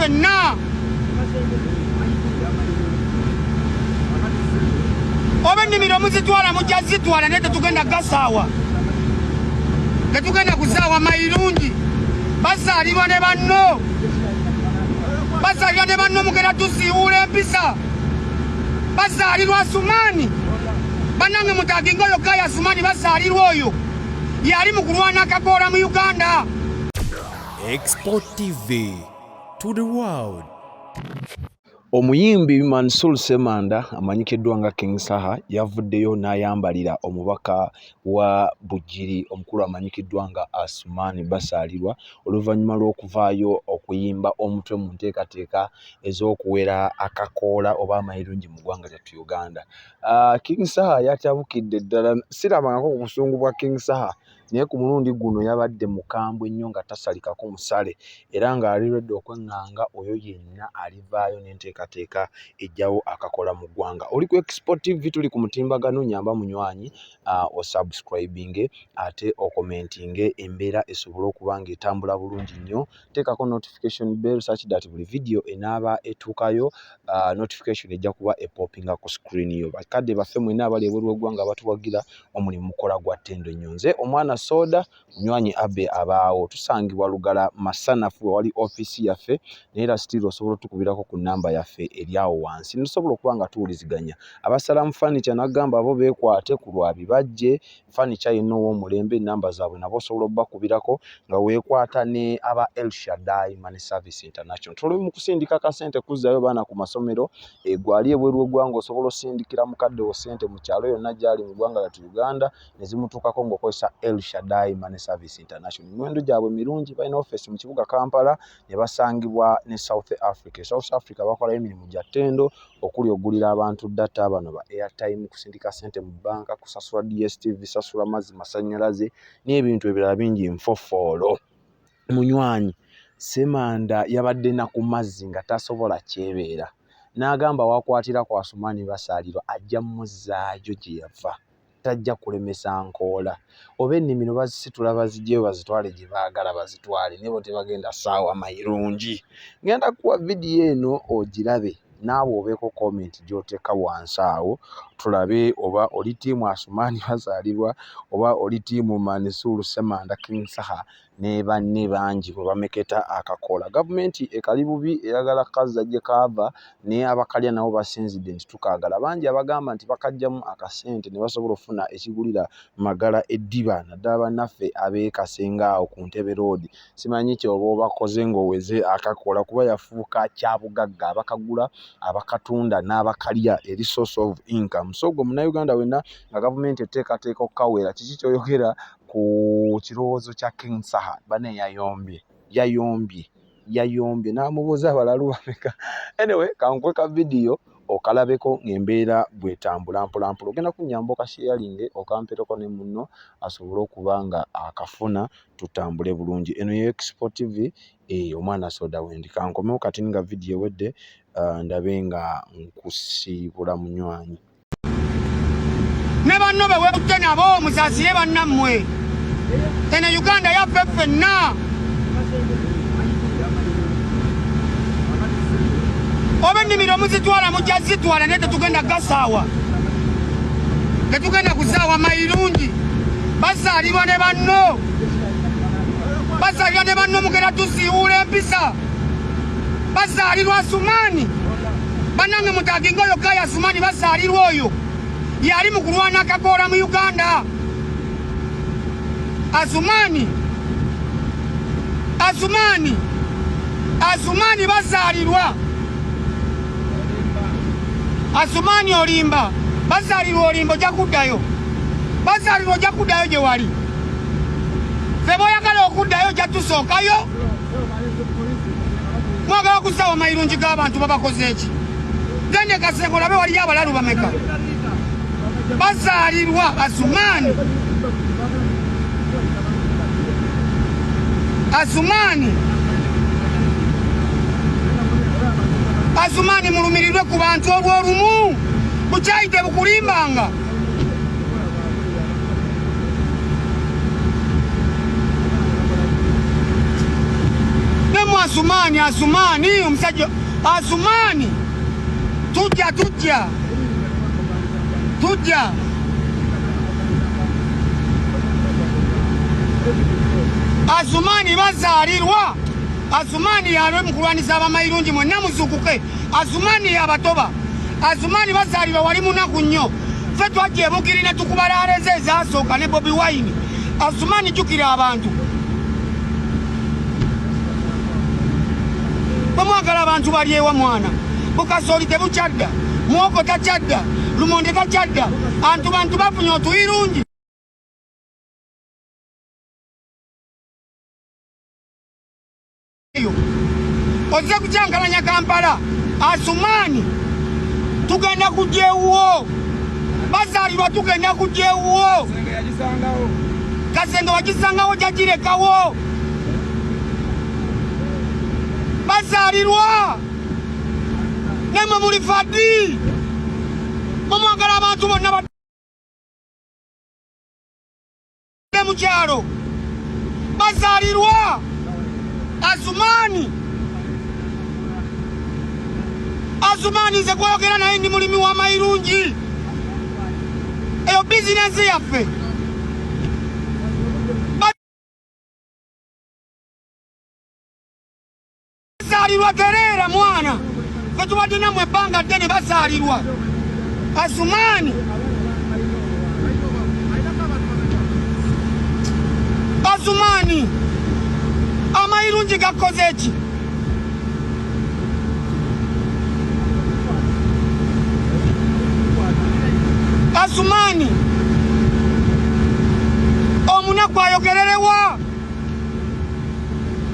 ffenna. Oba ennimiro muzitwala mujja zitwala, naye tetugenda gasaawa, tetugenda kusaawa mayirungi. Basaalirwa ne banno, basaalirwa ne banno, mugenda tusiiwuula empisa. Basaalirwa Asumaani, bannange mutaginga oyo gaya Asumaani basaalirwa, oyo yali mu kulwana akagoola mu Uganda. Export TV to the world. Omuyimbi Mansoor Ssemanda amanyikiddwa nga King Saha yavuddeyo n'ayambalira omubaka wa Bugiri omukulu amanyikiddwa nga Asuman Basaalirwa oluvannyuma lw'okuvaayo okuyimba omutwe mu nteekateeka ez'okuwera akakoola oba amayirungi mu ggwanga lyattu Uganda. King Saha yatabukidde ddala, sirabangako ku busungu bwa King Saha, naye ku mulundi guno yabadde mukambwe nnyo nga tasalikako musale era ng'ali ready okweŋŋanga oyo yenna alivaayo n'enteekateeka eggyawo akakola mu ggwanga. Oli ku Expo TV, tuli ku mutimbagano, nyamba munywanyi osubscribinge ate okomentinge embeera esobole okuba ng'etambula bulungi nnyo. Teekako notification bell such that buli video enaaba etuukayo notification ejja kuba epopinga ku screen yo. Bakadde baffe mwenna abali ebweru w'eggwanga abatuwagira, omulimu mukola gwa ttendo nnyo. Nze omwana soda munywanyi Abe abaawo, tusangibwa Lugala Masanafu wewali ofiisi yaffe, naye era still osobola otukubirako ku nnamba yaffe eri awo wansi netusobola okuba nga tuwuliziganya. Abasalamu furniture nagamba abo beekwate ku lwa Bibajje furniture yenna ow'omulembe, ennamba zaabwe nabo osobola obbakubirako nga weekwata ne aba El Shaddai Money Service International. Tuli mu kusindika akasente kuzzaayo baana ku masomero, gwali ebweru w'eggwanga osobola osindikira mukadde wo ssente mu kyalo yonna gy'ali mu ggwanga lyattu Uganda ne zimutuukako ng'okozesa El Shaddai Money Service International. Emiwendo gyabwe mirungi, balina ofiisi mu kibuga Kampala ne basangibwa ne South Africa. E South Africa bakolayo emirimu gya ttendo okuli ogulira abantu data, bano ba airtime, kusindika ssente mu bbanka, kusasula DSTV, sasula mazzi, masannyalaze n'ebintu ebirala bingi nfofoolo. Munywanyi Ssemanda yabadde na ku mazzi nga tasobola kyebeera, n'agamba wakwatira ku Asumaani Basaalirwa ajja muzzaayo gye yava, tajja kulemesa nkoola. Oba ennimiro bazisitula baziggyeyo bazitwale gye baagala bazitwale, naye bo tebagenda ssaawa mayirungi. Ngenda kuwa vidiyo eno ogirabe naawe obeeko comment gy'oteeka wansi awo tulabe oba oli ttiimu Asumaani Basaalirwa oba oli ttiimu Mansoor Ssemanda King Saha ne banne bangi bwe bameketa akakoola. Gavumenti ekali bubi eyagala kazza gye kaava, naye abakalya nabo basinzidde nti tukaagala. Bangi abagamba nti bakaggyamu akasente ne basobola okufuna ekigulira Magala eddiba, naddala bannaffe ab'e Kasenga awo ku Ntebe Road. Simanyi ky'oba obakoze ng'oweze akakoola kuba yafuuka kyabugagga, abakagula, abakatunda n'abakalya eri source of income. So ggwe Munnayuganda wenna nga gavumenti eteekateeka okukawera, kiki ky'oyogera ku kirowoozo kya King Saha? Banne yayombye, yayombye, yayombye n'amubuuza abalalu bameka. Anyway, kankuwe ka vidiyo okalabeko ng'embeera bw'etambula mpolampola. Ogenda kunnyamba okasharinge okampeereko ne munno asobole okuba nga akafuna tutambule bulungi. Eno ye Expo TV, omwana soda wendi. Kankomewo kati nga vidiyo ewedde, ndabe nga nkusiibula munywanyi. Ne banno be weekutte nabo musaasire bannammwe. Eno Uganda yaffe ffenna. Oba ennimiro muzitwala mujja zitwala, naye tetugenda gasaawa, tetugenda kusaawa mayirungi. Basaalirwa ne banno, basaalirwa ne banno, mugenda tusiiwuula empisa. Basaalirwa Asumaani, bannange mutaginga oyo gaya Asumaani basaalirwa, oyo yali mu kulwana akagoola mu Uganda. Asumaani, Asumaani, Asumaani basaalirwa, Asumaani olimba, basaalirwa olimba, ojja kuddayo, basaalirwa ojja kuddayo gye wali. Ffe bw'oyagala okuddayo ojja tusookayo. Mwagala kusaawa mayirungi g'abantu babakoze eki? Gende Kasengo olabe waliyo abalalu bameka. Basaalirwa Asumaani, Asumaani, Asumaani, mulumirirwe ku bantu olw'olumu bukyayi tebukulimbanga. Ne Asumani, Asumani omusajja Asumani, tujja tujja tujja. Asumani bazaalirwa, Asumani yalwe mu kulwanisa abamayirungi mwenna muzukuke. Asumani yabatoba, Asumani bazaalirwa wali munaku nnyo. Ffe twajja ebugiri ne tukubalaalezo ezasooka ne Bobi Wine. Asumani jjukira abantu bwemwagala abantu balyewa mwana bukasooli tebukyadda, muwogo takyadda, lumonde takyadda, antu bantu bafunye otuyirungi. Ozze kukyankalanya Kampala. Asumaani tugenda kujja ewuwo, bazaalirwa tugenda kujja ewuwo. Kasenge wagisangawo jagirekawo. Bazaalirwa nemwe muli fadi, mumwagala abantu bonna mu kyalo bazaalirwa. Asumani, Asumani nze gwogera naye ndi mulimi wa mayirungi, eyo bizinensi yaffe. Bazaalirwa tereera mwana, ffe tubadde nammwe ebbanga ddene. Bazaalirwa Asumaani, Asumaani amayirungi gakoze eki? Asumaani omunaku ayogererewa?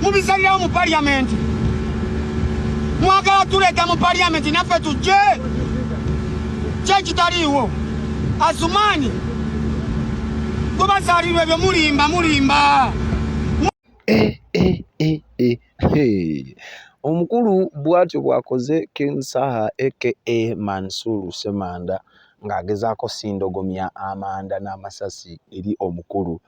Mubisalirawo mu paliyamenti, mwagala tuleeta mu paliyamenti naffe tujje kyekitaliiwo. Asumaani gwe bazaalirwa ebyo mulimba mulimba. Eh, eh, eh, eh. Hey. Omukulu bw'atyo bw'akoze King Saha aka Mansur Ssemanda ng'agezaako sindogomya amanda n'amasasi eri omukulu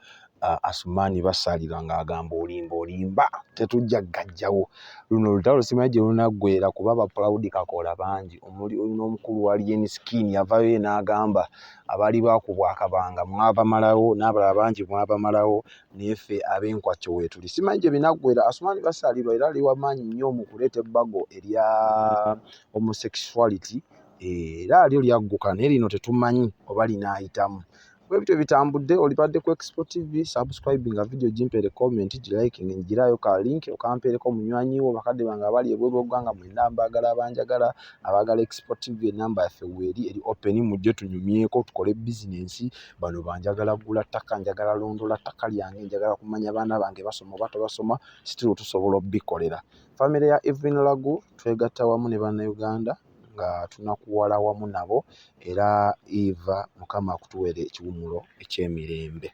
Asumani Basalirwa ng'agamba olimba olimba tetujja gajjawo. Luno olutalo simanyi gye lunaggweera kuba ba Proud Kakoola bangi omuli n'omukulu wa Alien Skin yavaayo ye n'agamba abaali baakubwa akabanga mwabamalawo n'abalala bangi mwabamalawo naye ffe ab'enkwacco weetuli. Simanyi gye binaggweera. Asumani Basalirwa era ali wamaanyi nnyo mu kuleeta ebbago erya homosexuality era lyo lyagguka naye lino tetumanyi oba linaayitamu. Bwe bityo bitambudde. Olibadde ku Expo TV, subscribe nga video gimpeere comment, giliking, ngiraayo ka link okampeereko munywanyi wo. Bakadde bange abali ebweru w'eggwanga mwenna mbaagala, abanjagala abaagala Expo TV, enamba yaffe weeri eri open, mujje tunyumyeko tukole bizinensi. Bano banjagala gula ttaka, njagala londola ttaka lyange, njagala kumanya baana bange basoma oba tebasoma, still tusobola obbikolera. Famire ya Evelyn Lagu twegatta wamu ne Bannayuganda nga tunakuwala wamu nabo, era Eva Mukama akutuweere ekiwummulo eky'emirembe.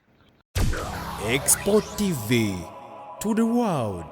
Expo TV to the world.